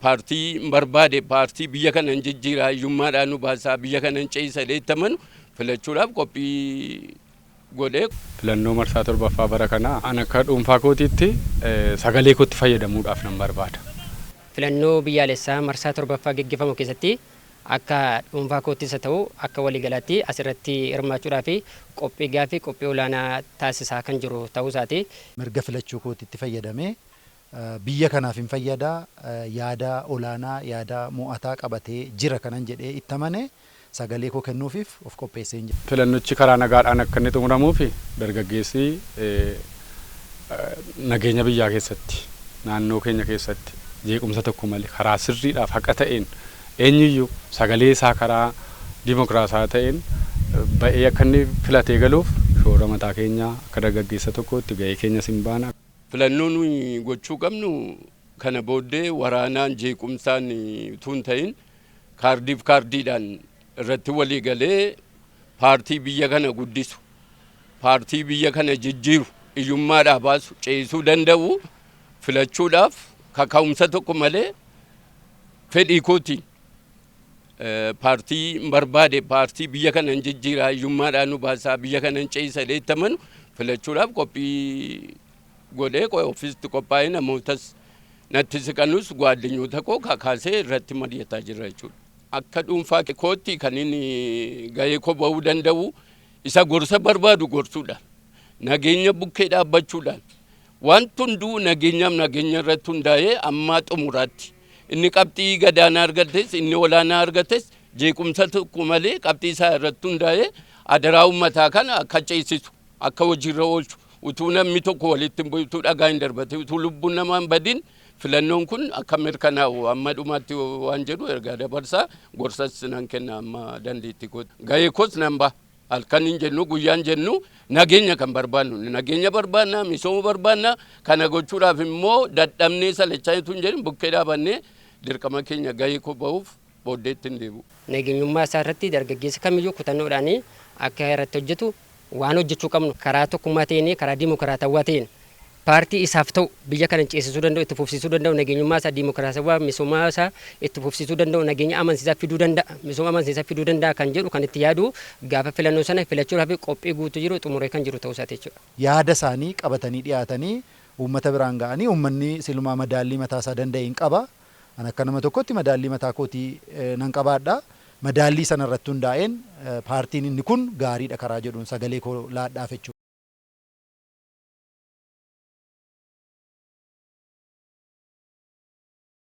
Paartii barbaade, paartii biyya kana hin jijjiiraa, hiyyummaadhaan nu baasaa, biyya kana hin ce'isa jedhee filachuudhaaf qophii godhee. Filannoo marsaa 7ffaa bara kanaa an akka dhuunfaa kootiitti sagalee kootti fayyadamuudhaaf nan barbaada. Filannoo biyyaalessaa marsaa 7ffaa geggeeffamu keessatti akka dhuunfaa koottis haa ta'u akka waliigalaatti asirratti hirmaachuudhaaf qophii gaafii qophii olaanaa taasisaa kan jiru ta'uu isaati. Mirga filachuu kootitti fayyadamee biyya kanaaf hin fayyadaa, yaada olaanaa, yaada mo'ataa qabatee jira kanan jedhee itti amane sagalee koo kennuufiif of qopheessee hin jira. Filannichi karaa nagaadhaan akka inni xumuramuuf dargaggeessi nageenya biyyaa keessatti, naannoo keenya keessatti jeequmsa tokko malee karaa sirriidhaaf haqa ta'een eenyuyyuu sagalee isaa karaa dimokiraasaa ta'een ba'ee akka inni filatee galuuf shoora mataa keenyaa akka dargaggeessa tokkootti ga'ee keenya sin baana. Filannoo nuyi gochuu qabnu kana booddee waraanaan jeequmsaan utuu hin ta'in kaardiif kaardiidhaan irratti walii galee paartii biyya kana guddisu, paartii biyya kana jijjiiru, hiyyummaadhaa baasu, ce'isuu danda'u filachuudhaaf kaka'umsa tokko malee fedhii kootiin paartii barbaade, paartii biyya kana hin jijjiiraa, hiyyummaadhaan nu baasaa, biyya kana hin ce'isa jedhee itti amanu filachuudhaaf qophii godhee ofiitti qophaa'ee namootas natti siqanus gwaaddanyoota koo kakaasee irratti mari'ataa jira jechuudha. Akka dhuunfaa kootti kan inni ga'ee koo bahuu danda'u isa gorsa barbaadu gorsuudhaan, nageenya bukkee dhaabbachuudhaan, wanti hunduu nageenyaaf nageenya irratti hundaa'ee ammaa xumuraatti. Inni qabxii gadaanaa argates, inni olaanaa argates jeequmsa tokko malee qabxii isaa irratti hundaa'ee adaraa uummataa kana akka ceesisu, akka hojiirra oolchu, utuu namni tokko walitti hin bu'in, utuu dhagaa hin darbate, utuu lubbuun namaa hin badin filannoon kun akka mirkanaa'u amma dhumaatti waan jedhu ergaa dabarsaa, gorsas nan kenna amma dandeettii kooti. Ga'ee koos nan ba'a. Halkan hin jennu, guyyaan jennu, nageenya kan barbaannu, nageenya barbaanna, misooma barbaanna. Kana gochuudhaaf immoo dadhabnee salachaa utuu hin jedhin bukkee dhaabannee dirqama keenya ga'ee koo bahuuf booddeetti hin deebi'u. Nageenyummaa isaa irratti dargaggeessi kamiyyuu kutannoodhaan akka irratti hojjetu, waan hojjechuu qabnu karaa tokkummaa ta'een, karaa dimokiraatawaa ta'een paartii isaaf ta'u, biyya kana ceesisuu danda'u, itti fufsiisuu danda'u, nageenyummaa isaa, dimokiraatawaa, misoomaa isaa itti fufsiisuu danda'u, nageenya amansiisaa fiduu danda'a, misooma amansiisaa fiduu danda'a kan jedhu kan itti yaadu gaafa filannoo sana filachuudhaaf qophii guutuu jiru xumuree kan jiru ta'uu isaati jechuudha. Yaada isaanii qabatanii dhiyaatanii uummata biraan ga'anii uummanni silumaa madaallii mataa isaa danda'e hin qaba. An akka nama tokkotti madaallii mataa kootii nan qabaadha. Madaallii sana irratti hundaa'een paartiin inni kun gaariidha karaa jedhuun sagalee koo laadhaaf jechuudha.